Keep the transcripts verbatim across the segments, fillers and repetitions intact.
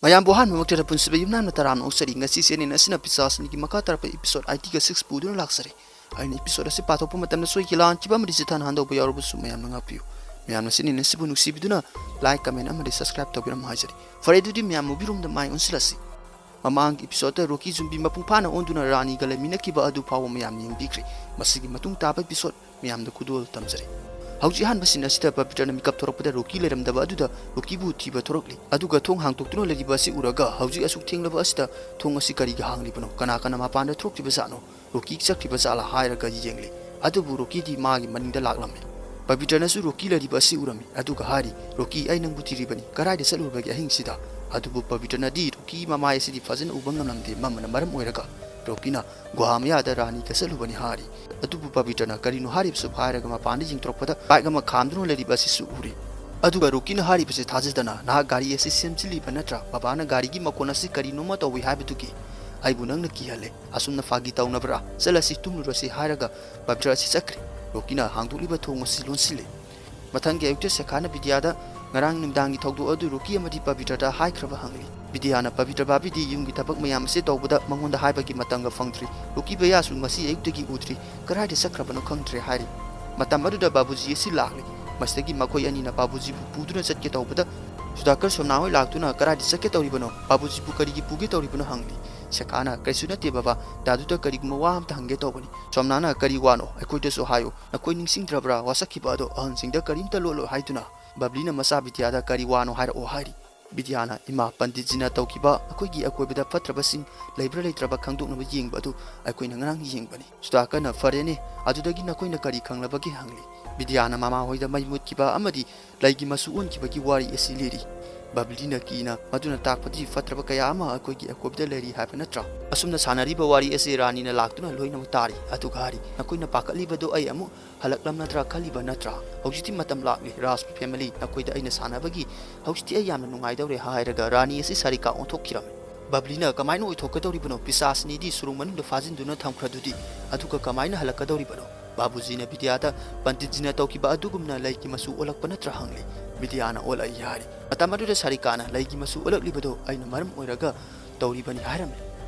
ꯃꯌꯥꯝꯕꯨ ꯑꯍꯥꯟꯕꯃꯛꯇꯗ ꯄꯨꯟꯁꯤꯕ ꯌꯨꯝꯅꯥꯝꯅ ꯇꯔꯥꯝꯅ ꯑꯣꯛꯆꯔꯤ꯫ ꯉꯁꯤ ꯆꯦꯅꯦꯜ ꯑꯁꯤꯅ ꯄꯤꯁꯥꯁꯅꯤꯒꯤ ꯃꯈꯥ ꯇꯥꯔꯛꯄ episode eighty-six ꯄꯨꯗꯨꯅ ꯂꯥꯛꯆꯔꯤ꯫ ꯑꯩꯅ episode ꯑꯁꯤ ꯄꯥꯊꯣꯛꯄ ꯃꯇꯝꯗ ꯁꯣꯏꯈꯤ ꯂꯥꯟꯈꯤꯕ ꯑꯃꯗꯤ ꯆꯤꯊꯍꯟ ꯍꯟꯗꯧꯕ ꯌꯥꯎꯔꯕꯁꯨ ꯃꯌꯥꯝꯅ ꯉꯥꯛꯄꯤꯌꯨ꯫ ꯃꯌꯥꯝꯅ ꯆꯦꯅꯦꯜ ꯑꯁꯤꯕꯨ ꯅꯨꯡꯁꯤꯕꯤꯗꯨꯅ like, comment ꯑꯃꯗꯤ subscribe ꯇꯧꯕꯤꯔꯝꯃꯨ ꯍꯥꯏꯖꯔꯤ꯫ ꯐꯔꯦ, ꯑꯗꯨꯗꯤ ꯃꯌꯥꯝ movie ꯔꯣꯝꯗ ꯃꯥꯏ ꯑꯣꯟꯁꯤꯜꯂꯁꯤ꯫ ꯃꯃꯥꯡꯒꯤ episode ꯔꯣꯀꯤ ꯌꯨꯝꯕꯤ ꯃꯄꯨꯡ ꯐꯥꯅ ꯑꯣꯟꯗꯨꯅ ꯔꯥꯅꯤꯒ ꯂꯩꯃꯤꯟꯅꯈꯤꯕ ꯑꯗꯨ ꯐꯥꯎꯕ ꯃꯌꯥꯝꯅ ꯌꯦꯡꯕꯤꯈ꯭ꯔꯦ꯫ ꯃꯁꯤꯒꯤ ꯃꯇꯨꯡ ꯇꯥꯕ episode ꯃꯌꯥꯝꯗ ꯈꯨꯗꯣꯜ ꯇꯝꯖꯔꯤ꯫ ꯍꯧꯖꯤꯛ ꯑꯍꯥꯟꯕ scene ꯑꯁꯤꯗ ꯄꯕꯤꯇ꯭ꯔꯅ ꯃꯤꯀꯞ ꯊꯣꯔꯛꯄꯗ ꯔꯣꯀꯤ ꯂꯩꯔꯝꯗꯕ ꯑꯗꯨꯗ ꯔꯣꯀꯤꯕꯨ ꯊꯤꯕ ꯊꯣꯔꯛꯂꯤ꯫ ꯑꯗꯨꯒ ꯊꯣꯡ ꯍꯥꯡꯗꯣꯛꯇꯨꯅ ꯂꯩꯔꯤꯕ ꯑꯁꯤ ꯎꯔꯒ, "ꯍꯧꯖꯤꯛ ꯑꯁꯨꯛ ꯊꯦꯡꯂꯕ ꯑꯁꯤꯗ ꯊꯣꯡ ꯑꯁꯤ ꯀꯔꯤꯒꯤ ꯍꯥꯡꯂꯤꯕꯅꯣ? ꯀꯅꯥ ꯀꯅꯥ ꯃꯄꯥꯟꯗ ꯊꯣꯛꯈ꯭ꯔꯤꯕ ꯖꯥꯠꯅꯣ? ꯔꯣꯀꯤ ꯆꯠꯈ꯭ꯔꯤꯕ ꯖꯥꯠꯂꯥ?" ꯍꯥꯏꯔꯒ ꯌꯦꯡꯂꯤ꯫ ꯑꯗꯨꯕꯨ ꯔꯣꯀꯤꯗꯤ ꯃꯥꯒꯤ ꯃꯅꯤꯡꯗ ꯂꯥꯛꯂꯝꯃꯤ꯫ ꯄꯕꯤꯇ꯭ꯔꯅꯁꯨ ꯔꯣꯀꯤ ꯂꯩꯔꯤꯕ ꯑꯁꯤ ꯎꯔꯝꯃꯤ꯫ ꯑꯗꯨꯒ ꯍꯥꯏꯔꯤ, "ꯔꯣꯀꯤ, ꯑꯩ ꯅꯪꯕꯨ ꯊꯤꯔꯤꯕꯅꯤ꯫ ꯀꯗꯥꯏꯗ ꯆꯠꯂꯨꯔꯕꯒꯦ ꯑꯍꯤꯡꯁꯤꯗ?" ꯑꯗꯨꯕꯨ ꯄꯕꯤꯇ꯭ꯔꯅꯗꯤ ꯔꯣꯀꯤꯒꯤ ꯃꯃꯥꯏ ꯑꯁꯤꯗꯤ ꯐꯖꯅ ꯎꯕ ꯉꯝꯂꯝꯗꯦ꯫ ꯃꯝꯕꯅ ꯃꯔꯝ ꯑꯣꯏꯔꯒ ꯔꯣꯀꯤꯅ ꯒꯨꯍꯥ ꯃꯌꯥꯗ ꯔꯥꯅꯤꯒ ꯆꯠꯂꯨꯕꯅꯤ ꯍꯥꯏꯔꯤ꯫ ꯑꯗꯨꯕꯨ ꯄꯕꯤꯇ꯭ꯔꯅ ꯀꯔꯤꯅꯣ ꯍꯥꯏꯔꯤꯕꯁꯨ ꯍꯥꯏꯔꯒ ꯃꯄꯥꯟꯗ ꯌꯦꯡꯊꯣꯔꯛꯄꯗ bike ꯑꯃ ꯈꯥꯝꯗꯨꯅ ꯂꯩꯔꯤꯕ ꯑꯁꯤꯁꯨ ꯎꯔꯤ꯫ ꯑꯗꯨꯒ ꯔꯣꯀꯤꯅ ꯍꯥꯏꯔꯤꯕꯁꯤ ꯊꯥꯖꯗꯅ, "ꯅꯍꯥꯛ ꯒꯥꯔꯤ ꯑꯁꯤ ꯁꯦꯝꯖꯤꯜꯂꯤꯕ ꯅꯠꯇ꯭ꯔꯥ? ꯕꯕꯥꯅ ꯒꯥꯔꯤꯒꯤ ꯃꯈꯣꯟ ꯑꯁꯤ ꯀꯔꯤꯅꯣꯃ ꯇꯧꯏ ꯍꯥꯏꯕꯗꯨꯒꯤ ꯑꯩꯕꯨ ꯅꯪꯅ ꯀꯤꯍꯜꯂꯦ꯫ ꯑꯁꯨꯝꯅ ꯐꯥꯒꯤ ꯇꯧꯅꯕ꯭ꯔꯥ? ꯆꯠꯂꯁꯤ, ꯇꯨꯝꯂꯨꯔꯁꯤ" ꯍꯥꯏꯔꯒ ꯄꯕꯤꯇ꯭ꯔ ꯑꯁꯤ ꯆꯠꯈ꯭ꯔꯦ꯫ ꯔꯣꯀꯤꯅ ꯍꯥꯡꯗꯣꯛꯂꯤꯕ ꯊꯣꯡ ꯑꯁꯤ ꯂꯣꯟꯁꯤꯜꯂꯦ꯫ ꯃꯊꯪꯒꯤ ꯑꯌꯨꯛꯇ ꯁꯦꯈꯥꯅ ꯕꯤꯗ꯭ꯌꯥꯗ ꯉꯔꯥꯡ ꯅꯨꯃꯤꯗꯥꯡꯒꯤ ꯊꯧꯗꯣꯛ ꯑꯗꯨ ꯔꯣꯀꯤ ꯑꯃꯗꯤ ꯄꯕꯤꯇ꯭ꯔꯗ ꯍꯥꯏꯈ꯭ꯔꯕ ꯍꯪꯂꯤ꯫ ꯕꯤꯗ꯭ꯌꯥꯅ ꯄꯕꯤꯇ꯭ꯔ ꯚꯥꯕꯤꯗꯤ ꯌꯨꯝꯒꯤ ꯊꯕꯛ ꯃꯌꯥꯝ ꯑꯁꯤ ꯇꯧꯕꯗ ꯃꯉꯣꯟꯗ ꯍꯥꯏꯕꯒꯤ ꯃꯇꯝꯒ ꯐꯪꯗ꯭ꯔꯤ꯫ ꯔꯣꯀꯤ ꯚꯩꯌꯥꯁꯨ ꯉꯁꯤ ꯑꯌꯨꯛꯇꯒꯤ ꯎꯗ꯭ꯔꯤ, ꯀꯗꯥꯏꯗ ꯆꯠꯈ꯭ꯔꯕꯅꯣ ꯈꯪꯗ꯭ꯔꯦ ꯍꯥꯏꯔꯤ꯫ ꯃꯇꯝ ꯑꯗꯨꯗ ꯕꯥꯕꯨꯖꯤ ꯑꯁꯤ ꯂꯥꯛꯂꯤ꯫ ꯃꯁꯤꯗꯒꯤ ꯃꯈꯣꯏ ꯑꯅꯤꯅ ꯕꯥꯕꯨꯖꯤꯕꯨ ꯄꯨꯗꯨꯅ ꯆꯠꯀꯦ ꯇꯧꯕꯗ ꯁꯨꯗꯥꯀꯔ ꯁꯣꯝꯅꯥ ꯍꯣꯏ ꯂꯥꯛꯇꯨꯅ, "ꯀꯗꯥꯏꯗ ꯆꯠꯀꯦ ꯇꯧꯔꯤꯕꯅꯣ? ꯕꯥꯕꯨꯖꯤꯕꯨ ꯀꯔꯤꯒꯤ ꯄꯨꯒꯦ ꯇꯧꯔꯤꯕꯅꯣ?" ꯍꯪꯂꯤ꯫ ꯁꯦꯈꯥꯅ, "ꯀꯔꯤꯁꯨ ꯅꯠꯇꯦ ꯕꯕꯥ, ꯗꯥꯗꯨꯗ ꯀꯔꯤꯒꯨꯝꯕ ꯋꯥ ꯑꯝꯇ ꯍꯪꯒꯦ ꯇꯧꯕꯅꯤ꯫ ꯁꯣꯝꯅꯥꯅ ꯀꯔꯤ ꯋꯥꯅꯣ? ꯑꯩꯈꯣꯏꯗꯁꯨ ꯍꯥꯏꯌꯨ꯫ ꯅꯈꯣꯏ ꯅꯤꯡꯁꯤꯡꯗ꯭ꯔꯕ꯭ꯔꯥ ꯋꯥꯁꯛꯈꯤꯕ ꯑꯗꯣ? ꯑꯍꯟꯁꯤꯡꯗ ꯀꯔꯤꯝꯇ ꯂꯣꯠꯂꯣꯏ ꯍꯥꯏꯗꯨꯅ ꯕꯕ꯭ꯂꯤꯅ ꯃꯆꯥ ꯕꯤꯗ꯭ꯌꯥꯗ ꯀꯔꯤ ꯋꯥꯅꯣ ꯍꯥꯏꯔꯛꯑꯣ" ꯍꯥꯏꯔꯤ꯫ ꯕꯤꯗ꯭ꯌꯥꯅ, "ꯏꯃꯥ, ꯄꯟꯗꯤꯠꯖꯤꯅ ꯇꯧꯈꯤꯕ ꯑꯩꯈꯣꯏꯒꯤ ꯑꯀꯣꯏꯕꯗ ꯐꯠꯇ꯭ꯔꯕꯁꯤꯡ ꯂꯩꯕ꯭ꯔꯥ ꯂꯩꯇ꯭ꯔꯕ ꯈꯪꯗꯣꯛꯅꯕ ꯌꯦꯡꯕ ꯑꯗꯨ ꯑꯩꯈꯣꯏꯅ ꯉꯔꯥꯡ ꯌꯦꯡꯕꯅꯤ꯫" ꯁꯨꯗꯥꯀꯔꯅ, "ꯐꯔꯦꯅꯦ, ꯑꯗꯨꯗꯒꯤ ꯅꯈꯣꯏꯅ ꯀꯔꯤ ꯈꯪꯂꯕꯒꯦ?" ꯍꯪꯂꯤ꯫ ꯕꯤꯗ꯭ꯌꯥꯅ ꯃꯃꯥꯍꯣꯏꯗ ꯃꯩ ꯃꯨꯠꯈꯤꯕ ꯑꯃꯗꯤ ꯂꯩꯒꯤ ꯃꯆꯨ ꯑꯣꯟꯈꯤꯕꯒꯤ ꯋꯥꯔꯤ ꯑꯁꯤ ꯂꯤꯔꯤ꯫ ꯕꯕ꯭ꯂꯤꯅ ꯀꯤꯅ, "ꯃꯗꯨꯅ ꯇꯥꯛꯄꯗꯤ ꯐꯠꯇ꯭ꯔꯕ ꯀꯌꯥ ꯑꯃ ꯑꯩꯈꯣꯏꯒꯤ ꯑꯀꯣꯏꯕꯗ ꯂꯩꯔꯤ ꯍꯥꯏꯕ ꯅꯠꯇ꯭ꯔꯥ?" ꯑꯁꯨꯝꯅ ꯁꯥꯟꯅꯔꯤꯕ ꯋꯥꯔꯤ ꯑꯁꯤ ꯔꯥꯅꯤꯅ ꯂꯥꯛꯇꯨꯅ ꯂꯣꯏꯅꯃꯛ ꯇꯥꯔꯤ꯫ ꯑꯗꯨꯒ ꯍꯥꯏꯔꯤ, "ꯅꯈꯣꯏꯅ ꯄꯥꯈꯠꯂꯤꯕꯗꯨ ꯑꯩ ꯑꯃꯨꯛ ꯍꯜꯂꯛꯂꯝꯅꯗ꯭ꯔꯥ ꯈꯜꯂꯤꯕ ꯅꯠꯇ꯭ꯔꯥ? ꯍꯧꯖꯤꯛꯇꯤ ꯃꯇꯝ ꯂꯥꯛꯂꯦ, ꯔꯥꯖ family, ꯅꯈꯣꯏꯗ ꯑꯩꯅ ꯁꯥꯟꯅꯕꯒꯤ꯫ ꯍꯧꯖꯤꯛꯇꯤ ꯑꯩ ꯌꯥꯝꯅ ꯅꯨꯡꯉꯥꯏꯗꯧꯔꯦ" ꯍꯥꯏꯔꯒ ꯔꯥꯅꯤ ꯑꯁꯤ ꯁꯥꯔꯤꯀꯥ ꯑꯣꯟꯊꯣꯛꯈꯤꯔꯝꯃꯤ꯫ ꯕꯕ꯭ꯂꯤꯅ, "ꯀꯃꯥꯏꯅ ꯑꯣꯏꯊꯣꯛꯀꯗꯧꯔꯤꯕꯅꯣ? ꯄꯤꯁꯥꯁꯅꯤꯗꯤ ꯁꯨꯔꯨꯡ ꯃꯅꯨꯡꯗ ꯐꯥꯖꯤꯟꯗꯨꯅ ꯊꯝꯈ꯭ꯔꯗꯨꯗꯤ, ꯑꯗꯨꯒ ꯀꯃꯥꯏꯅ ꯍꯜꯂꯛꯀꯗꯧꯔꯤꯕꯅꯣ?" ꯕꯥꯕꯨꯖꯤꯅ ꯕꯤꯗ꯭ꯌꯥꯗ ꯄꯟꯗꯤꯠꯖꯤꯅ ꯇꯧꯈꯤꯕ ꯑꯗꯨꯒꯨꯝꯅ ꯂꯩꯒꯤ ꯃꯆꯨ ꯑꯣꯜꯂꯛꯄ ꯅꯠꯇ꯭ꯔꯥ ꯍꯪꯂꯤ꯫ ꯕꯤꯗ꯭ꯌꯥꯅ ꯑꯣꯜꯂꯛꯏ ꯍꯥꯏꯔꯤ꯫ ꯃꯇꯝ ꯑꯗꯨꯗ ꯁꯥꯔꯤꯀꯥꯅ ꯂꯩꯒꯤ ꯃꯆꯨ ꯑꯣꯜꯂꯛꯂꯤꯕꯗꯣ ꯑꯩꯅ ꯃꯔꯝ ꯑꯣꯏꯔꯒ ꯇꯧꯔꯤꯕꯅꯤ ꯍꯥꯏꯔꯝꯃꯤ꯫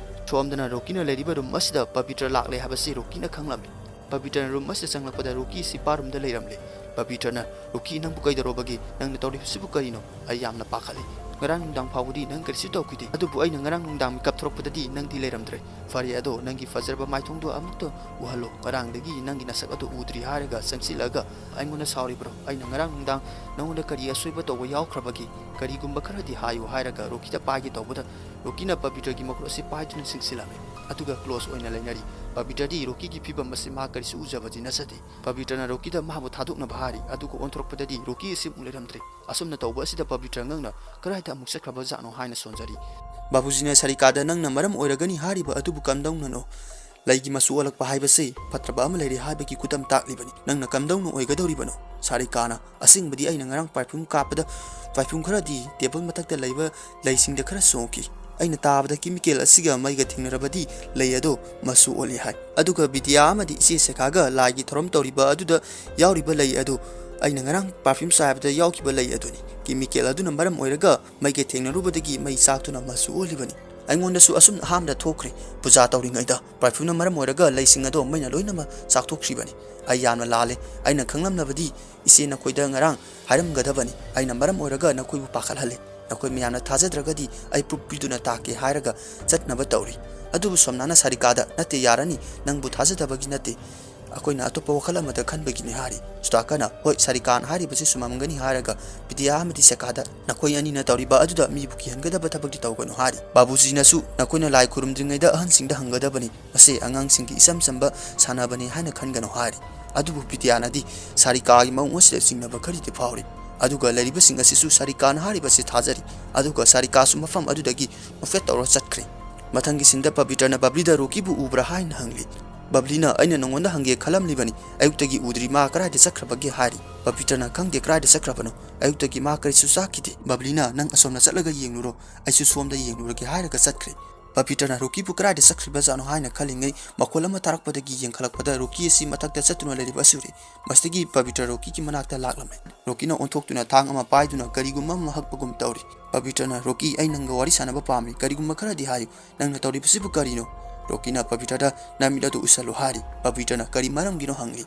ꯁꯣꯝꯗꯅ ꯔꯣꯀꯤꯅ ꯂꯩꯔꯤꯕ ꯔꯨꯝ ꯑꯁꯤꯗ ꯄꯕꯤꯇ꯭ꯔ ꯂꯥꯛꯂꯦ ꯍꯥꯏꯕꯁꯤ ꯔꯣꯀꯤꯅ ꯈꯪꯂꯝꯃꯤ꯫ ꯄꯕꯤꯇ꯭ꯔꯅ ꯔꯨꯝ ꯑꯁꯤꯗ ꯆꯪꯂꯛꯄꯗ ꯔꯣꯀꯤ ꯑꯁꯤ ꯕꯥꯔꯨꯝꯗ ꯂꯩꯔꯝꯂꯦ꯫ ꯄꯕꯤꯇ꯭ꯔꯅ, "ꯔꯣꯀꯤ, ꯅꯪꯕꯨ ꯀꯩꯗꯧꯔꯕꯒꯦ? ꯅꯪꯅ ꯇꯧꯔꯤꯕꯁꯤꯕꯨ ꯀꯔꯤꯅꯣ? ꯑꯩ ꯌꯥꯝꯅ ꯄꯥꯈꯠꯂꯤ꯫ ꯉꯔꯥꯡ ꯅꯨꯡꯗꯥꯡ ꯐꯥꯎꯕꯗꯤ ꯅꯪ ꯀꯔꯤꯁꯨ ꯇꯧꯈꯤꯗꯦ, ꯑꯗꯨꯕꯨ ꯑꯩꯅ ꯉꯔꯥꯡ ꯅꯨꯡꯗꯥꯡ ꯃꯤꯀꯞ ꯊꯣꯔꯛꯄꯗꯗꯤ ꯅꯪꯗꯤ ꯂꯩꯔꯝꯗ꯭ꯔꯦ꯫ ꯐꯔꯦ, ꯑꯗꯣ ꯅꯪꯒꯤ ꯐꯖꯔꯕ ꯃꯥꯏꯊꯣꯡꯗꯣ ꯑꯃꯨꯛꯇ ꯎꯍꯜꯂꯣ꯫ ꯉꯔꯥꯡꯗꯒꯤ ꯅꯪꯒꯤ ꯅꯁꯛ ꯑꯗꯨ ꯎꯗ꯭ꯔꯤ" ꯍꯥꯏꯔꯒ ꯆꯪꯁꯤꯜꯂꯛꯑꯒ, "ꯑꯩꯉꯣꯟꯗ ꯁꯥꯎꯔꯤꯕ꯭ꯔꯣ? ꯑꯩꯅ ꯉꯔꯥꯡ ꯅꯨꯡꯗꯥꯡ ꯅꯪꯉꯣꯟꯗ ꯀꯔꯤ ꯑꯁꯣꯏꯕ ꯇꯧꯕ ꯌꯥꯎꯈ꯭ꯔꯕꯒꯦ? ꯀꯔꯤꯒꯨꯝꯕ ꯈꯔꯗꯤ ꯍꯥꯏꯌꯨ" ꯍꯥꯏꯔꯒ ꯔꯣꯀꯤꯗ ꯄꯥꯏꯒꯦ ꯇꯧꯕꯗ, ꯔꯣꯀꯤꯅ ꯄꯕꯤꯇ꯭ꯔꯒꯤ ꯃꯈꯨꯠ ꯑꯁꯤ ꯄꯥꯏꯗꯨꯅ ꯆꯤꯡꯁꯤꯜꯂꯝꯃꯤ꯫ ꯑꯗꯨꯒ ꯀ꯭ꯂꯣꯁ ꯑꯣꯏꯅ ꯂꯩꯅꯔꯤ꯫ ꯄꯕꯤꯇ꯭ꯔꯗꯤ ꯔꯣꯀꯤꯒꯤ ꯐꯤꯕꯝ ꯑꯁꯤ ꯃꯍꯥꯛ ꯀꯔꯤꯁꯨ ꯎꯖꯕꯗꯤ ꯅꯠꯆꯗꯦ꯫ ꯄꯕꯤꯇ꯭ꯔꯅ ꯔꯣꯀꯤꯗ ꯃꯥꯕꯨ ꯊꯥꯗꯣꯛꯅꯕ ꯍꯥꯏꯔꯤ, ꯑꯗꯨꯒ ꯑꯣꯟꯊꯣꯔꯛꯄꯗꯗꯤ ꯔꯣꯀꯤ ꯑꯁꯤ ꯑꯃꯨꯛ ꯂꯩꯔꯝꯗ꯭ꯔꯦ꯫ ꯑꯁꯨꯝꯅ ꯇꯧꯕ ꯑꯁꯤꯗ ꯄꯕꯤꯇ꯭ꯔ ꯉꯛꯅ, "ꯀꯗꯥꯏꯗ ꯑꯃꯨꯛ ꯆꯠꯈ꯭ꯔꯕ ꯖꯥꯠꯅꯣ?" ꯍꯥꯏꯅ ꯁꯣꯟꯖꯔꯤ꯫ ꯕꯥꯕꯨꯖꯤꯅ ꯁꯥꯔꯤꯀꯥꯗ, "ꯅꯪꯅ ꯃꯔꯝ ꯑꯣꯏꯔꯒꯅꯤ ꯍꯥꯏꯔꯤꯕ ꯑꯗꯨꯕꯨ ꯀꯝꯗꯧꯅꯅꯣ? ꯂꯩꯒꯤ ꯃꯆꯨ ꯑꯣꯜꯂꯛꯄ ꯍꯥꯏꯕꯁꯤ ꯐꯠꯇ꯭ꯔꯕ ꯑꯃ ꯂꯩꯔꯦ ꯍꯥꯏꯕꯒꯤ ꯈꯨꯗꯝ ꯇꯥꯛꯂꯤꯕꯅꯤ꯫ ꯅꯪꯅ ꯀꯝꯗꯧꯅ ꯑꯣꯏꯒꯗꯧꯔꯤꯕꯅꯣ?" ꯁꯥꯔꯤꯀꯥꯅ, "ꯑꯁꯦꯡꯕꯗꯤ ꯑꯩꯅ ꯉꯔꯥꯡ ꯄꯔꯐ꯭ꯌꯨꯝ ꯀꯥꯞꯄꯗ ꯄꯔꯐ꯭ꯌꯨꯝ ꯈꯔꯗꯤ ꯇꯦꯕꯜ ꯃꯊꯛꯇ ꯂꯩꯕ ꯂꯩꯁꯤꯡꯗ ꯈꯔ ꯆꯣꯡꯈꯤ꯫ ꯑꯩꯅ ꯇꯥꯕꯗ ꯀꯦꯃꯤꯀꯦꯜ ꯑꯁꯤꯒ ꯃꯩꯒ ꯊꯦꯡꯅꯔꯕꯗꯤ ꯂꯩ ꯑꯗꯣ ꯃꯆꯨ ꯑꯣꯜꯂꯤ ꯍꯥꯏ꯫ ꯑꯗꯨꯒ ꯕꯤꯗ꯭ꯌꯥ ꯑꯃꯗꯤ ꯏꯆꯦ ꯁꯦꯈꯥꯒ ꯂꯥꯏꯒꯤ ꯊꯧꯔꯝ ꯇꯧꯔꯤꯕ ꯑꯗꯨꯗ ꯌꯥꯎꯔꯤꯕ ꯂꯩ ꯑꯗꯨ ꯑꯩꯅ ꯉꯔꯥꯡ ꯄꯔꯐ꯭ꯌꯨꯝ ꯆꯥꯏꯕꯗ ꯌꯥꯎꯈꯤꯕ ꯂꯩ ꯑꯗꯨꯅꯤ꯫ ꯀꯦꯃꯤꯀꯦꯜ ꯑꯗꯨꯅ ꯃꯔꯝ ꯑꯣꯏꯔꯒ ꯃꯩꯒ ꯊꯦꯡꯅꯔꯨꯕꯗꯒꯤ ꯃꯩ ꯆꯥꯛꯇꯨꯅ ꯃꯆꯨ ꯑꯣꯜꯂꯤꯕꯅꯤ꯫ ꯑꯩꯉꯣꯟꯗꯁꯨ ꯑꯁꯨꯝꯅ ꯑꯍꯥꯟꯕꯗ ꯊꯣꯛꯈ꯭ꯔꯦ꯫ ꯄꯨꯖꯥ ꯇꯧꯔꯤꯉꯩꯗ ꯄꯔꯐ꯭ꯌꯨꯝꯅ ꯃꯔꯝ ꯑꯣꯏꯔꯒ ꯂꯩꯁꯤꯡ ꯑꯗꯣ ꯃꯩꯅ ꯂꯣꯏꯅꯃꯛ ꯆꯥꯛꯊꯣꯛꯈ꯭ꯔꯤꯕꯅꯤ꯫ ꯑꯩ ꯌꯥꯝꯅ ꯂꯥꯜꯂꯦ꯫ ꯑꯩꯅ ꯈꯪꯂꯝꯂꯕꯗꯤ ꯏꯆꯦ ꯅꯈꯣꯏꯗ ꯉꯔꯥꯡ ꯍꯥꯏꯔꯝꯒꯗꯕꯅꯤ꯫ ꯑꯩꯅ ꯃꯔꯝ ꯑꯣꯏꯔꯒ ꯅꯈꯣꯏꯕꯨ ꯄꯥꯈꯠꯍꯜꯂꯦ꯫ ꯅꯈꯣꯏ ꯃꯌꯥꯝꯅ ꯊꯥꯖꯗ꯭ꯔꯒꯗꯤ ꯑꯩ ꯄ꯭ꯔꯨꯐ ꯄꯤꯗꯨꯅ ꯇꯥꯛꯀꯦ" ꯍꯥꯏꯔꯒ ꯆꯠꯅꯕ ꯇꯧꯔꯤ꯫ ꯑꯗꯨꯕꯨ ꯁꯣꯝꯅꯥꯅ ꯁꯥꯔꯤꯀꯥꯗ, "ꯅꯠꯇꯦ, ꯌꯥꯔꯅꯤ, ꯅꯪꯕꯨ ꯊꯥꯖꯗꯕꯒꯤ ꯅꯠꯇꯦ, ꯑꯩꯈꯣꯏꯅ ꯑꯇꯣꯞꯄ ꯋꯥꯈꯜ ꯑꯃꯗ ꯈꯟꯕꯒꯤꯅꯤ" ꯍꯥꯏꯔꯤ꯫ ꯁꯨꯇꯥꯀꯅ, "ꯍꯣꯏ, ꯁꯥꯔꯤꯀꯥꯅ ꯍꯥꯏꯔꯤꯕꯁꯤ ꯆꯨꯝꯃꯝꯒꯅꯤ" ꯍꯥꯏꯔꯒ ꯕꯤꯗ꯭ꯌꯥ ꯑꯃꯗꯤ ꯁꯦꯈꯥꯗ, "ꯅꯈꯣꯏ ꯑꯅꯤꯅ ꯇꯧꯔꯤꯕ ꯑꯗꯨꯗ ꯃꯤꯕꯨ ꯀꯤꯍꯟꯒꯗꯕ ꯊꯕꯛꯇꯤ ꯇꯧꯒꯅꯨ" ꯍꯥꯏꯔꯤ꯫ ꯕꯥꯕꯨꯖꯤꯅꯁꯨ, "ꯅꯈꯣꯏꯅ ꯂꯥꯏ ꯈꯨꯔꯨꯝꯗ꯭ꯔꯤꯉꯩꯗ ꯑꯍꯟꯁꯤꯡꯗ ꯍꯪꯒꯗꯕꯅꯤ꯫ ꯃꯁꯤ ꯑꯉꯥꯡꯁꯤꯡꯒꯤ ꯏꯆꯝ ꯆꯝꯕ ꯁꯥꯟꯅꯕꯅꯤ ꯍꯥꯏꯅ ꯈꯟꯒꯅꯨ" ꯍꯥꯏꯔꯤ꯫ ꯑꯗꯨꯕꯨ ꯕꯤꯗ꯭ꯌꯥꯅꯗꯤ ꯁꯥꯔꯤꯀꯥꯒꯤ ꯃꯑꯣꯡ ꯑꯁꯤꯗ ꯆꯤꯡꯅꯕ ꯈꯔꯗꯤ ꯐꯥꯎꯔꯤ꯫ ꯑꯗꯨꯒ ꯂꯩꯔꯤꯕꯁꯤꯡ ꯑꯁꯤꯁꯨ ꯁꯥꯔꯤꯀꯥꯅ ꯍꯥꯏꯔꯤꯕꯁꯤ ꯊꯥꯖꯔꯤ꯫ ꯑꯗꯨꯒ ꯁꯥꯔꯤꯀꯥꯁꯨ ꯃꯐꯝ ꯑꯗꯨꯗꯒꯤ ꯃꯐꯦꯠ ꯇꯧꯔ ꯆꯠꯈ꯭ꯔꯦ꯫ ꯃꯊꯪꯒꯤ ꯁꯤꯟꯗ ꯄꯕꯤꯇ꯭ꯔꯅ ꯕꯕ꯭ꯂꯤꯗ ꯔꯣꯀꯤꯕꯨ ꯎꯕ꯭ꯔꯥ ꯍꯥꯏꯅ ꯍꯪꯂꯤ꯫ ꯕꯕ꯭ꯂꯤꯅ, "ꯑꯩꯅ ꯅꯉꯣꯟꯗ ꯍꯪꯒꯦ ꯈꯜꯂꯝꯂꯤꯕꯅꯤ, ꯑꯌꯨꯛꯇꯒꯤ ꯎꯗ꯭ꯔꯤ, ꯃꯥ ꯀꯗꯥꯏꯗ ꯆꯠꯈ꯭ꯔꯕꯒꯦ?" ꯍꯥꯏꯔꯤ꯫ ꯄꯕꯤꯇ꯭ꯔꯅ, "ꯈꯪꯗꯦ ꯀꯗꯥꯏꯗ ꯆꯠꯈ꯭ꯔꯕꯅꯣ, ꯑꯌꯨꯛꯇꯒꯤ ꯃꯥ ꯀꯔꯤꯁꯨ ꯆꯥꯈꯤꯗꯦ"꯫ ꯕꯕ꯭ꯂꯤꯅ, "ꯅꯪ ꯑꯁꯣꯝꯗ ꯆꯠꯂꯒ ꯌꯦꯡꯂꯨꯔꯣ, ꯑꯩꯁꯨ ꯁꯣꯝꯗ ꯌꯦꯡꯂꯨꯔꯒꯦ" ꯍꯥꯏꯔꯒ ꯆꯠꯈ꯭ꯔꯦ꯫ ꯄꯕꯤꯇ꯭ꯔꯅ ꯔꯣꯀꯤꯕꯨ ꯀꯗꯥꯏꯗ ꯆꯠꯈ꯭ꯔꯤꯕꯖꯥꯠꯅꯣ ꯍꯥꯏꯅ ꯈꯜꯂꯤꯉꯩ, ꯃꯈꯣꯜ ꯑꯃ ꯇꯥꯔꯛꯄꯗꯒꯤ ꯌꯦꯡꯈꯠꯂꯛꯄꯗ ꯔꯣꯀꯤ ꯑꯁꯤ ꯃꯊꯛꯇ ꯆꯠꯇꯨꯅ ꯂꯩꯔꯤꯕ ꯑꯁꯤ ꯎꯔꯦ꯫ ꯃꯁꯤꯗꯒꯤ ꯄꯕꯤꯇ꯭ꯔ ꯔꯣꯀꯤꯒꯤ ꯃꯅꯥꯛꯇ ꯂꯥꯛꯂꯝꯃꯤ꯫ ꯔꯣꯀꯤꯅ ꯑꯣꯟꯊꯣꯛꯇꯨꯅ ꯊꯥꯡ ꯑꯃ ꯄꯥꯏꯗꯨꯅ ꯀꯔꯤꯒꯨꯝꯕ ꯑꯃ ꯍꯛꯄꯒꯨꯝ ꯇꯧꯔꯤ꯫ ꯄꯕꯤꯇ꯭ꯔꯅ, "ꯔꯣꯀꯤ, ꯑꯩ ꯅꯪꯒ ꯋꯥꯔꯤ ꯁꯥꯟꯅꯕ ꯄꯥꯝꯃꯤ, ꯀꯔꯤꯒꯨꯝꯕ ꯈꯔꯗꯤ ꯍꯥꯏꯌꯨ, ꯅꯪꯅ ꯇꯧꯔꯤꯕꯁꯤꯕꯨ ꯀꯔꯤꯅꯣ?" ꯔꯣꯀꯤꯅ ꯄꯕꯤꯇ꯭ꯔꯗ, "ꯅꯃꯤꯠ ꯑꯗꯨ ꯎꯁꯜꯂꯨ" ꯍꯥꯏꯔꯤ꯫ ꯄꯕꯤꯇ꯭ꯔꯅ ꯀꯔꯤ ꯃꯔꯝꯒꯤꯅꯣ ꯍꯪꯂꯤ꯫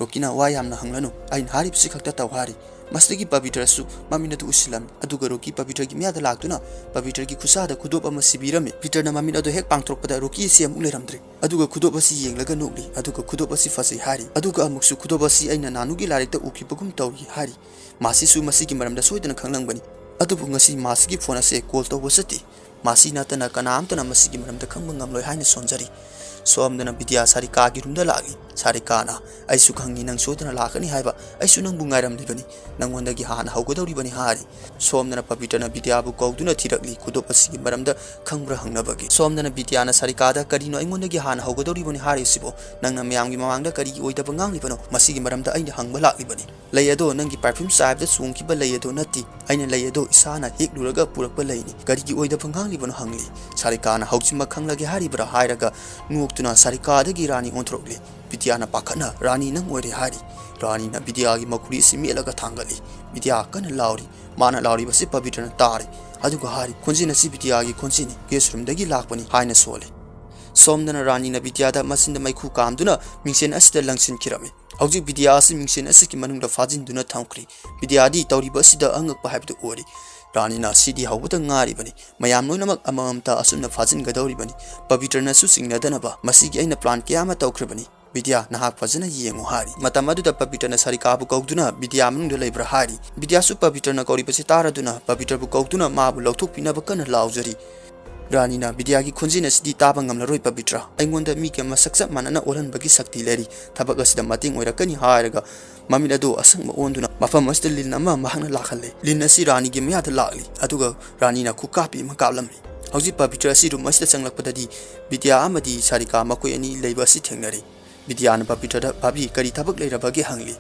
ꯔꯣꯀꯤꯅ, "ꯋꯥ ꯌꯥꯝꯅ ꯍꯪꯂꯅꯨ, ꯑꯩꯅ ꯍꯥꯏꯔꯤꯕꯁꯤ ꯈꯛꯇ ꯇꯧ" ꯍꯥꯏꯔꯤ꯫ ꯃꯁꯤꯗꯒꯤ ꯄꯕꯤꯇ꯭ꯔꯁꯨ ꯃꯃꯤꯠ ꯑꯗꯨ ꯎꯁꯤꯜꯂꯝꯃꯤ꯫ ꯑꯗꯨꯒ ꯔꯣꯀꯤ ꯄꯕꯤꯇ꯭ꯔꯒꯤ ꯃꯌꯥꯗ ꯂꯥꯛꯇꯨꯅ ꯄꯕꯤꯇ꯭ꯔꯒꯤ ꯈꯨꯠꯁꯥꯗ ꯈꯨꯗꯣꯞ ꯑꯃ ꯁꯤꯕꯤꯔꯝꯃꯤ꯫ ꯄꯕꯤꯇ꯭ꯔꯅ ꯃꯃꯤꯠ ꯑꯗꯨ ꯍꯦꯛ ꯄꯥꯡꯊꯣꯔꯛꯄꯗ ꯔꯣꯀꯤ ꯑꯁꯤ ꯑꯃꯨꯛ ꯂꯩꯔꯝꯗ꯭ꯔꯦ꯫ ꯑꯗꯨꯒ ꯈꯨꯗꯣꯞ ꯑꯁꯤ ꯌꯦꯡꯂꯒ ꯅꯣꯛꯂꯤ꯫ ꯑꯗꯨꯒ ꯈꯨꯗꯣꯞ ꯑꯁꯤ ꯐꯖꯩ ꯍꯥꯏꯔꯤ꯫ ꯑꯗꯨꯒ ꯑꯃꯨꯛꯁꯨ, "ꯈꯨꯗꯣꯞ ꯑꯁꯤ ꯑꯩꯅ ꯅꯥꯅꯨꯒꯤ ꯂꯥꯏꯔꯤꯛꯇ ꯎꯈꯤꯕꯒꯨꯝ ꯇꯧꯏ" ꯍꯥꯏꯔꯤ꯫ ꯃꯥꯁꯤꯁꯨ ꯃꯁꯤꯒꯤ ꯃꯔꯝꯗ ꯁꯣꯏꯗꯅ ꯈꯪꯂꯝꯒꯅꯤ꯫ ꯑꯗꯨꯕꯨ ꯉꯁꯤ ꯃꯥꯁꯤꯒꯤ ꯐꯣꯟ ꯑꯁꯦ ꯀꯣꯜ ꯇꯧꯕ ꯆꯠꯇꯦ꯫ ꯃꯥꯁꯤ ꯅꯠꯇꯅ ꯀꯅꯥꯝꯇꯅ ꯃꯁꯤꯒꯤ ꯃꯔꯝꯗ ꯈꯪꯕ ꯉꯝꯂꯣꯏ ꯍꯥꯏꯅ ꯁꯣꯟꯖꯔꯤ꯫ ꯁꯣꯝꯗꯅ ꯕꯤꯗ꯭ꯌꯥ ꯁꯥꯔꯤꯀꯥꯒꯤ ꯔꯨꯝꯗ ꯂꯥꯛꯂꯤ꯫ ꯁꯥꯔꯤꯀꯥꯅ, "ꯑꯩꯁꯨ ꯈꯪꯉꯤ ꯅꯪ ꯁꯣꯏꯗꯅ ꯂꯥꯛꯀꯅꯤ ꯍꯥꯏꯕ, ꯑꯩꯁꯨ ꯅꯪꯕꯨ ꯉꯥꯏꯔꯝꯂꯤꯕꯅꯤ, ꯅꯪꯉꯣꯟꯗꯒꯤ ꯍꯥꯟꯅ ꯍꯧꯒꯗꯧꯔꯤꯕꯅꯤ" ꯍꯥꯏꯔꯤ꯫ ꯁꯣꯝꯗꯅ ꯄꯕꯤꯇ꯭ꯔꯅ ꯕꯤꯗ꯭ꯌꯥꯕꯨ ꯀꯧꯗꯨꯅ ꯊꯤꯔꯛꯂꯤ, ꯈꯨꯗꯣꯞ ꯑꯁꯤꯒꯤ ꯃꯔꯝꯗ ꯈꯪꯕ꯭ꯔꯥ ꯍꯪꯅꯕꯒꯤ꯫ ꯁꯣꯝꯗꯅ ꯕꯤꯗ꯭ꯌꯥꯅ ꯁꯥꯔꯤꯀꯥꯗ, "ꯀꯔꯤꯅꯣ ꯑꯩꯉꯣꯟꯗꯒꯤ ꯍꯥꯟꯅ ꯍꯧꯒꯗꯧꯔꯤꯕꯅꯤ ꯍꯥꯏꯔꯤꯁꯤꯕꯣ? ꯅꯪꯅ ꯃꯌꯥꯝꯒꯤ ꯃꯃꯥꯡꯗ ꯀꯔꯤꯒꯤ ꯑꯣꯏꯗꯕ ꯉꯥꯡꯂꯤꯕꯅꯣ? ꯃꯁꯤꯒꯤ ꯃꯔꯝꯗ ꯑꯩꯅ ꯍꯪꯕ ꯂꯥꯛꯂꯤꯕꯅꯤ꯫ ꯂꯩ ꯑꯗꯣ ꯅꯪꯒꯤ ꯄꯔꯐ꯭ꯌꯨꯝ ꯆꯥꯏꯕꯗ ꯆꯣꯡꯈꯤꯕ ꯂꯩ ꯑꯗꯣ ꯅꯠꯇꯦ꯫ ꯑꯩꯅ ꯂꯩ ꯑꯗꯣ ꯏꯁꯥꯅ ꯍꯦꯛꯂꯨꯔꯒ ꯄꯨꯔꯛꯄ ꯂꯩꯅꯤ꯫ ꯀꯔꯤꯒꯤ ꯑꯣꯏꯗꯕ ꯉꯥꯡꯂꯤꯕꯅꯣ?" ꯍꯪꯂꯤ꯫ ꯁꯥꯔꯤꯀꯥꯅ, "ꯍꯧꯖꯤꯛꯃꯛ ꯈꯪꯂꯒꯦ ꯍꯥꯏꯔꯤꯕ꯭ꯔꯥ?" ꯍꯥꯏꯔꯒ ꯅꯣꯛꯇꯨꯅ ꯁꯥꯔꯤꯀꯥꯗꯒꯤ ꯔꯥꯅꯤ ꯑꯣꯟꯊꯣꯔꯛꯂꯤ꯫ ꯕꯤꯗ꯭ꯌꯥꯅ ꯄꯥꯈꯠꯅ, "ꯔꯥꯅꯤ, ꯅꯪ ꯑꯣꯏꯔꯦ" ꯍꯥꯏꯔꯤ꯫ ꯔꯥꯅꯤꯅ ꯕꯤꯗ꯭ꯌꯥꯒꯤ ꯃꯈꯨꯔꯤ ꯑꯁꯤ ꯃꯦꯠꯂꯒ ꯊꯥꯡꯒꯠꯂꯤ꯫ ꯕꯤꯗ꯭ꯌꯥ ꯀꯟꯅ ꯂꯥꯎꯔꯤ꯫ ꯃꯥꯅ ꯂꯥꯎꯔꯤꯕꯁꯤ ꯄꯕꯤꯇ꯭ꯔꯅ ꯇꯥꯔꯤ꯫ ꯑꯗꯨꯒ ꯍꯥꯏꯔꯤ, "ꯈꯣꯟꯖꯦꯜ ꯑꯁꯤ ꯕꯤꯗ꯭ꯌꯥꯒꯤ ꯈꯣꯟꯖꯦꯜꯅꯤ꯫ ꯒꯦꯁ ꯔꯨꯝꯗꯒꯤ ꯂꯥꯛꯄꯅꯤ" ꯍꯥꯏꯅ ꯁꯣꯜꯂꯤ꯫ ꯁꯣꯝꯗꯅ ꯔꯥꯅꯤꯅ ꯕꯤꯗ꯭ꯌꯥꯗ ꯃꯆꯤꯟꯗ ꯃꯩꯈꯨ ꯀꯥꯝꯗꯨꯅ ꯃꯤꯡꯁꯦꯟ ꯑꯁꯤꯗ ꯂꯪꯁꯤꯟꯈꯤꯔꯝꯃꯤ꯫ ꯍꯧꯖꯤꯛ ꯕꯤꯗ꯭ꯌꯥ ꯑꯁꯤ ꯃꯤꯡꯁꯦꯟ ꯑꯁꯤꯒꯤ ꯃꯅꯨꯡꯗ ꯐꯥꯖꯤꯟꯗꯨꯅ ꯊꯝꯈ꯭ꯔꯤ꯫ ꯕꯤꯗ꯭ꯌꯥꯗꯤ ꯇꯧꯔꯤꯕ ꯑꯁꯤꯗ ꯑꯉꯛꯄ ꯍꯥꯏꯕꯗꯨ ꯑꯣꯏꯔꯤ꯫ ꯔꯥꯅꯤꯅ, "ꯁꯤꯗꯤ ꯍꯧꯕꯗ ꯉꯥꯏꯔꯤꯕꯅꯤ꯫ ꯃꯌꯥꯝ ꯂꯣꯏꯅꯃꯛ ꯑꯃꯃꯝꯇ ꯑꯁꯨꯝꯅ ꯐꯥꯖꯤꯟꯒꯗꯧꯔꯤꯕꯅꯤ꯫ ꯄꯕꯤꯇ꯭ꯔꯅꯁꯨ ꯆꯤꯡꯅꯗꯅꯕ ꯃꯁꯤꯒꯤ ꯑꯩꯅ ꯄ꯭ꯂꯥꯟ ꯀꯌꯥ ꯑꯃ ꯇꯧꯈ꯭ꯔꯕꯅꯤ꯫ ꯕꯤꯗ꯭ꯌꯥ, ꯅꯍꯥꯛ ꯐꯖꯅ ꯌꯦꯡꯉꯨ" ꯍꯥꯏꯔꯤ꯫ ꯃꯇꯝ ꯑꯗꯨꯗ ꯄꯕꯤꯇ꯭ꯔꯅ ꯁꯥꯔꯤꯀꯥꯕꯨ ꯀꯧꯗꯨꯅ, "ꯕꯤꯗ꯭ꯌꯥ ꯃꯅꯨꯡꯗ ꯂꯩꯕ꯭ꯔꯥ?" ꯍꯥꯏꯔꯤ꯫ ꯕꯤꯗ꯭ꯌꯥꯁꯨ ꯄꯕꯤꯇ꯭ꯔꯅ ꯀꯧꯔꯤꯕꯁꯤ ꯇꯥꯔꯗꯨꯅ ꯄꯕꯤꯇ꯭ꯔꯕꯨ ꯀꯧꯗꯨꯅ ꯃꯥꯕꯨ ꯂꯧꯊꯣꯛꯄꯤꯅꯕ ꯀꯟꯅ ꯂꯥꯎꯖꯔꯤ꯫ ꯔꯥꯅꯤꯅ, "ꯕꯤꯗ꯭ꯌꯥꯒꯤ ꯈꯣꯟꯖꯦꯜ ꯑꯁꯤꯗꯤ ꯇꯥꯕ ꯉꯝꯂꯔꯣꯏ ꯄꯕꯤꯇ꯭ꯔ꯫ ꯑꯩꯉꯣꯟꯗ ꯃꯤꯒ ꯃꯁꯛ ꯆꯞ ꯃꯥꯟꯅꯅ ꯑꯣꯜꯍꯟꯕꯒꯤ ꯁꯛꯇꯤ ꯂꯩꯔꯤ꯫ ꯊꯕꯛ ꯑꯁꯤꯗ ꯃꯇꯦꯡ ꯑꯣꯏꯔꯛꯀꯅꯤ" ꯍꯥꯏꯔꯒ ꯃꯃꯤꯠ ꯑꯗꯨ ꯑꯁꯪꯕ ꯑꯣꯟꯗꯨꯅ ꯃꯐꯝ ꯑꯁꯤꯗ ꯂꯤꯟ ꯑꯃ ꯃꯍꯥꯛꯅ ꯂꯥꯛꯍꯜꯂꯦ꯫ ꯂꯤꯟ ꯑꯁꯤ ꯔꯥꯅꯤꯒꯤ ꯃꯌꯥꯗ ꯂꯥꯛꯂꯤ꯫ ꯑꯗꯨꯒ ꯔꯥꯅꯤꯅ ꯈꯨꯀꯥꯞꯄꯤ ꯑꯃ ꯀꯥꯞꯂꯝꯃꯤ꯫ ꯍꯧꯖꯤꯛ ꯄꯕꯤꯇ꯭ꯔ ꯑꯁꯤ ꯔꯨꯝ ꯑꯁꯤꯗ ꯆꯪꯂꯛꯄꯗꯗꯤ ꯕꯤꯗ꯭ꯌꯥ ꯑꯃꯗꯤ ꯁꯥꯔꯤꯀꯥ ꯃꯈꯣꯏ ꯑꯅꯤ ꯂꯩꯕ ꯑꯁꯤ ꯊꯦꯡꯅꯔꯤ꯫ ꯕꯤꯗ꯭ꯌꯥꯅ ꯄꯕꯤꯇ꯭ꯔꯗ, "ꯚꯥꯕꯤ, ꯀꯔꯤ ꯊꯕꯛ ꯂꯩꯔꯕꯒꯦ?" ꯍꯪꯂꯤ꯫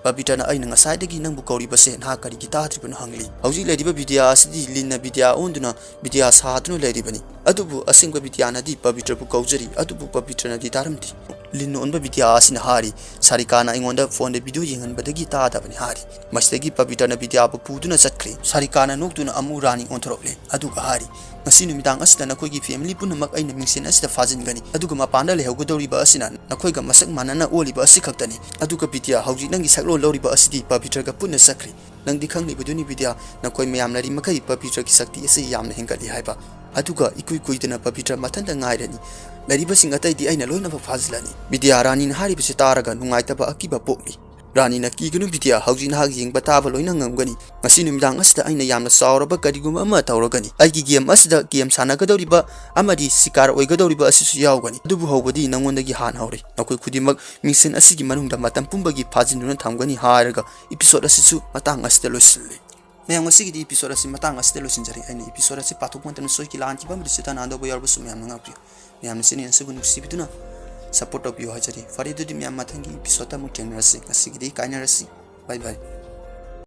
ꯄꯕꯤꯇ꯭ꯔꯅ "ꯑꯩꯅ ꯉꯁꯥꯏꯗꯒꯤ ꯅꯪꯕꯨ ꯀꯧꯔꯤꯕꯁꯦ ꯅꯍꯥꯛ ꯀꯔꯤꯒꯤ ꯇꯥꯗ꯭ꯔꯤꯕꯅꯣ?" ꯍꯪꯂꯤ꯫ ꯍꯧꯖꯤꯛ ꯂꯩꯔꯤꯕ ꯕꯤꯗ꯭ꯌꯥ ꯑꯁꯤꯗꯤ ꯂꯤꯟꯅ ꯕꯤꯗ꯭ꯌꯥ ꯑꯣꯟꯗꯨꯅ ꯕꯤꯗ꯭ꯌꯥ ꯁꯥꯗꯨꯅ ꯂꯩꯔꯤꯕꯅꯤ꯫ ꯑꯗꯨꯕꯨ ꯑꯁꯦꯡꯕ ꯕꯤꯗ꯭ꯌꯥꯅꯗꯤ ꯄꯕꯤꯇ꯭ꯔꯕꯨ ꯀꯧꯖꯔꯤ, ꯑꯗꯨꯕꯨ ꯄꯕꯤꯇ꯭ꯔꯅꯗꯤ ꯇꯥꯔꯝꯗꯦ꯫ ꯂꯤꯟ ꯑꯣꯟꯕ ꯕꯤꯗ꯭ꯌꯥ ꯑꯁꯤꯅ ꯍꯥꯔꯤ, "ꯁꯥꯔꯤꯀꯥꯅ ꯑꯩꯉꯣꯟꯗ ꯐꯣꯟꯗ ꯚꯤꯗꯤꯑꯣ ꯌꯦꯡꯍꯟꯕꯗꯒꯤ ꯇꯥꯗꯕꯅꯤ" ꯍꯥꯔꯤ꯫ ꯃꯁꯤꯗꯒꯤ ꯄꯕꯤꯇ꯭ꯔꯅ ꯕꯤꯗ꯭ꯌꯥꯕꯨ ꯄꯨꯗꯨꯅ ꯆꯠꯈ꯭ꯔꯦ꯫ ꯁꯥꯔꯤꯀꯥꯅ ꯅꯣꯛꯇꯨꯅ ꯑꯃꯨꯛ ꯔꯥꯅꯤ ꯑꯣꯟꯊꯣꯔꯛꯂꯦ, ꯑꯗꯨꯒ ꯍꯥꯔꯤ, "ꯉꯁꯤ ꯅꯨꯃꯤꯗꯥꯡ ꯑꯁꯤꯗ ꯅꯈꯣꯏꯒꯤ ꯐꯦꯃꯤꯂꯤ ꯄꯨꯝꯅꯃꯛ ꯑꯩꯅ ꯃꯤꯡꯁꯦꯟ ꯑꯁꯤꯗ ꯐꯥꯖꯤꯟꯒꯅꯤ, ꯑꯗꯨꯒ ꯃꯄꯥꯟꯗ ꯂꯩꯍꯧꯒꯗꯧꯔꯤꯕ ꯑꯁꯤꯅ ꯅꯈꯣꯏꯒ ꯃꯁꯛ ꯃꯥꯟꯅꯅ ꯑꯣꯜꯂꯤꯕ ꯑꯁꯤ ꯈꯛꯇꯅꯤ꯫ ꯑꯗꯨꯒ ꯕꯤꯗ꯭ꯌꯥ, ꯍꯧꯖꯤꯛ ꯅꯪꯒꯤ ꯁꯛꯂꯣꯟ ꯂꯧꯔꯤꯕ ꯑꯁꯤꯗꯤ ꯄꯕꯤꯇ꯭ꯔꯒ ꯄꯨꯟꯅ ꯆꯠꯈ꯭ꯔꯦ꯫ ꯅꯪꯗꯤ ꯈꯪꯂꯤꯕꯗꯨꯅꯤ ꯕꯤꯗ꯭ꯌꯥ, ꯅꯈꯣꯏ ꯃꯌꯥꯝ ꯂꯩꯔꯤ ꯃꯈꯩ ꯄꯕꯤꯇ꯭ꯔꯒꯤ ꯁꯛꯇꯤ ꯑꯁꯤ ꯌꯥꯝꯅ ꯍꯦꯟꯒꯠꯂꯤ ꯍꯥꯏꯕ꯫ ꯑꯗꯨꯒ ꯏꯀꯨꯏ ꯀꯨꯏꯗꯅ ꯄꯕꯤꯇ꯭ꯔ ꯃꯊꯟꯇ ꯉꯥꯏꯔꯅꯤ꯫ ꯂꯩꯔꯤꯕꯁꯤꯡ ꯑꯇꯩꯗꯤ ꯑꯩꯅ ꯂꯣꯏꯅꯃꯛ ꯐꯥꯖꯤꯜꯂꯅꯤ꯫" ꯕꯤꯗ꯭ꯌꯥ ꯔꯥꯅꯤꯅ ꯍꯥꯏꯔꯤꯕꯁꯤ ꯇꯥꯔꯒ ꯅꯨꯡꯉꯥꯏꯇꯕ ꯑꯀꯤꯕ ꯄꯣꯛꯂꯤ꯫ ꯔꯥꯅꯤꯅ, "ꯀꯤꯒꯅꯨ ꯕꯤꯗ꯭ꯌꯥ, ꯍꯧꯖꯤꯛ ꯅꯍꯥꯛ ꯌꯦꯡꯕ ꯇꯥꯕ ꯂꯣꯏꯅ ꯉꯝꯒꯅꯤ꯫ ꯉꯁꯤ ꯅꯨꯃꯤꯗꯥꯡ ꯑꯁꯤꯗ ꯑꯩꯅ ꯌꯥꯝꯅ ꯆꯥꯎꯔꯕ ꯀꯔꯤꯒꯨꯝꯕ ꯑꯃ ꯇꯧꯔꯒꯅꯤ꯫ ꯑꯩꯒꯤ ꯒꯦꯝ ꯑꯁꯤꯗ ꯒꯦꯝ ꯁꯥꯟꯅꯒꯗꯧꯔꯤꯕ ꯑꯃꯗꯤ ꯁꯤꯀꯥꯔ ꯑꯣꯏꯒꯗꯧꯔꯤꯕ ꯑꯁꯤꯁꯨ ꯌꯥꯎꯒꯅꯤ꯫ ꯑꯗꯨꯕꯨ ꯍꯧꯕꯗꯤ ꯅꯉꯣꯟꯗꯒꯤ ꯍꯥꯟꯅ ꯍꯧꯔꯦ꯫ ꯅꯈꯣꯏ ꯈꯨꯗꯤꯡꯃꯛ ꯃꯤꯡꯁꯦꯟ ꯑꯁꯤꯒꯤ ꯃꯅꯨꯡꯗ ꯃꯇꯝ ꯄꯨꯝꯕꯒꯤ ꯐꯥꯖꯤꯟꯗꯨꯅ ꯊꯝꯒꯅꯤ" ꯍꯥꯏꯔꯒ ꯏꯄꯤꯁꯣꯗ ꯑꯁꯤꯁꯨ ꯃꯇꯥꯡ ꯑꯁꯤꯗ ꯂꯣꯏꯁꯤꯜꯂꯤ꯫ ꯃꯌꯥꯝ, ꯉꯁꯤꯒꯤꯗꯤ ꯏꯄꯤꯁꯣꯗ ꯑꯁꯤ ꯃꯇꯥꯡ ꯑꯁꯤꯗ ꯂꯣꯏꯁꯤꯟꯖꯔꯦ꯫ ꯑꯩꯅ ꯏꯄꯤꯁꯣꯗ ꯑꯁꯤ ꯄꯥꯊꯣꯛꯄ ꯃꯇꯝꯗ ꯁꯣꯏꯈꯤ ꯂꯥꯟꯈꯤꯕ ꯑꯃꯗꯤ ꯆꯤꯠꯇ ꯅꯥꯟꯗꯧꯕ ꯌꯥꯎꯔꯕꯁꯨ ꯃꯌꯥꯝꯅ ꯉꯥꯛꯄꯤꯌꯨ꯫ ꯃꯌꯥꯝꯅ ꯆꯦꯅꯦꯜ ꯑꯁꯤꯕꯨ ꯅꯨꯡꯁꯤꯕꯤꯗꯨꯅ ꯁꯞꯄꯣꯔꯠ ꯇꯧꯕꯤꯌꯨ ꯍꯥꯏꯖꯔꯤ꯫ ꯐꯔꯦ, ꯑꯗꯨꯗꯤ ꯃꯌꯥꯝ, ꯃꯊꯪꯒꯤ ꯏꯄꯤꯁꯣꯗꯇ ꯑꯃꯨꯛ ꯊꯦꯡꯅꯔꯁꯤ꯫ ꯉꯁꯤꯒꯤꯗꯤ ꯀꯥꯏꯅꯔꯁꯤ꯫ ꯕꯥꯏ ꯕꯥꯏ꯫